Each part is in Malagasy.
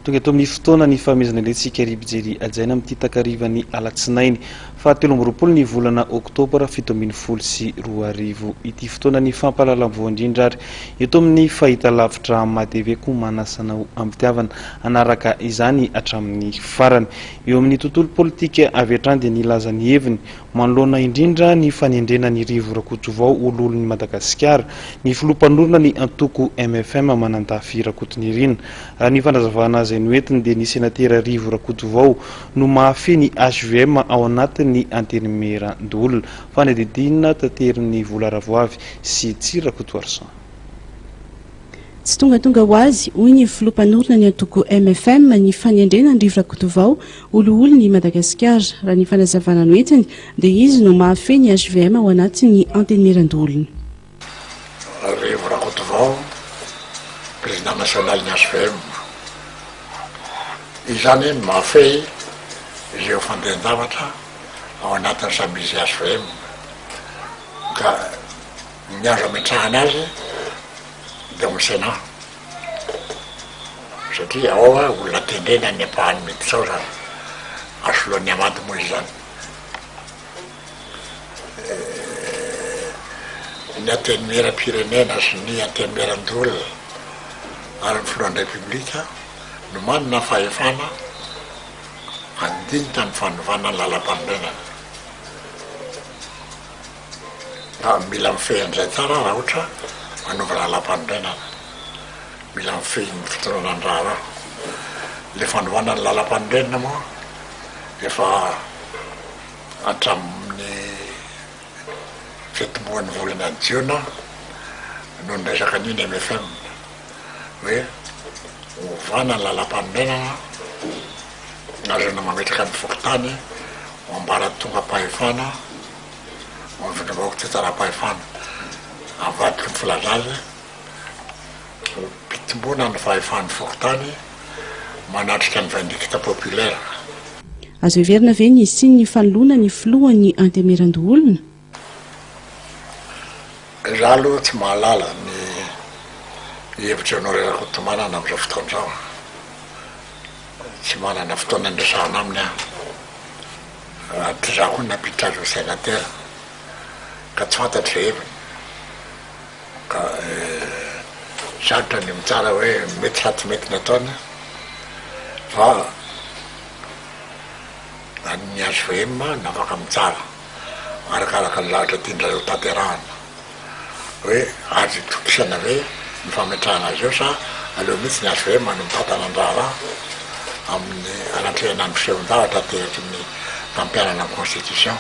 Tonga eto amin'ny fotoana ny fahamezana indray tsika ry mpijery hajaina amin'ity takarivan'ny alatsinainy faha 23 ny volana oktobra 2017 ity. Fotoana ny fampahalalam-vaovao indrindra ary eto amin'ny fahitalavitra MATV koa manasa anao am-pitiavana hanaraka izany hatramin'ny farany. Eo amin'ny tontolo politika avy hatrany dia nilaza ny heviny Manoloana indrindra ny fanendrena an'i Rivo Rakotovao ho loholon'i Madagasikara, ny filoha mpanorina ny antoko mfm Manandafy Rakotonirina. Raha ny fanazavana izay noentiny dia ny senatera Rivo Rakotovao no mahafehy ny hvm ao anatin'ny Antenimierandoholona. Fanadihadiana taterin'i Vola Ravoavy sy Tsiry Rakotoarison. Tsy tongatonga ho azy, hoy ny filoha mpanorina ny antoko mfm, ny fanendrena an'i Rivo Rakotovao ho loholon'i Madagasikara. Raha ny fanazavana noentiny dia izy no mahafehy ny hvm ao anatin'ny Antenimierandoholona. Rivo Rakotovao, président national ny hvm. Izy izany no mahafehy izay ho fandehan-javatra ao anatin'ny samy izy hvm. Ka Ny azo ametrahana azy dia ao amin'ny Sénat satria ao olona tendrena ny ampahany miditra ao zany, ary soloan'ny Amady moa izy zany. Ny Antenimierampirenena sy ny Antenimierandoholona ary ny Filohan'ny Repoblika no manana fahefana handinika ny fanovana ny lalampanorenana. Fa mila mifehy an'izay tsara raha ohatra manova lalampanorenana. Mila mifehy ny fitondrana ny raharaha. Ilay fanovana ny lalampanorenana moa efa hatramin'ny fiatombohan'ny volana jiona no niresaka an'io ny mfm hoe ovana ny lalampanorenana ahazoana mametraka ny fokontany ho ambaratongam-pahefana Ao amin'ny vondrom-bahoaka tsy tsaram-pahefana, avadiky ny filaza azy ho mpitomboana ny fahefan'ny fokontany manatrika ny vindicte populaire. Azo heverina ve ny hisian'ny fanoloana ny filohan'ny Antemierandoholona? Izaho aloha tsy mahalala ny hevitr'i Honoré Rakotomanana amin'izao fotoana izao. Tsy manana fotoana niresahana aminy aho. Ary izaho koa nampiditra azy ho sénateur ka tsy fantatro izay heviny. Ka sarotra ny mitsara hoe mety sa tsy mety ny ataony fa ny HVM no afaka mitsara arakaraka ny lahatra tian-dry zareo tanterahana. Hoe azo itokisana ve ny fametrahana azy eo sa aleo mihitsy ny hvm no mitantana ny raharaha amin'ny anatrehana ny fisehon-javatra ateraky ny fampiharana ny constitution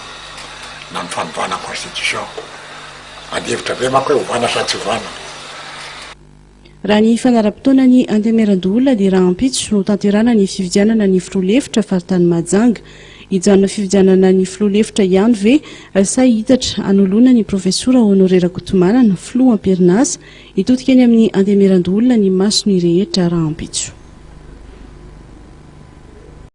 na ny fanovana constitution. Ady hevitra be manko hoe ovana sa tsy ovana. Raha ny fandaharam-potoana ny Antenimierandoholona dia rahampitso no tanterahana ny fifidianana ny filoha lefitra faritany Mahajanga. Hijanona fifidianana ny filoha lefitra ihany ve sa hiitatra hanoloana ny Profesora Honoré Rakotomanana, filoha am-perinasa? Hitodika eny amin'ny Antenimierandoholona ny mason'ny rehetra rahampitso.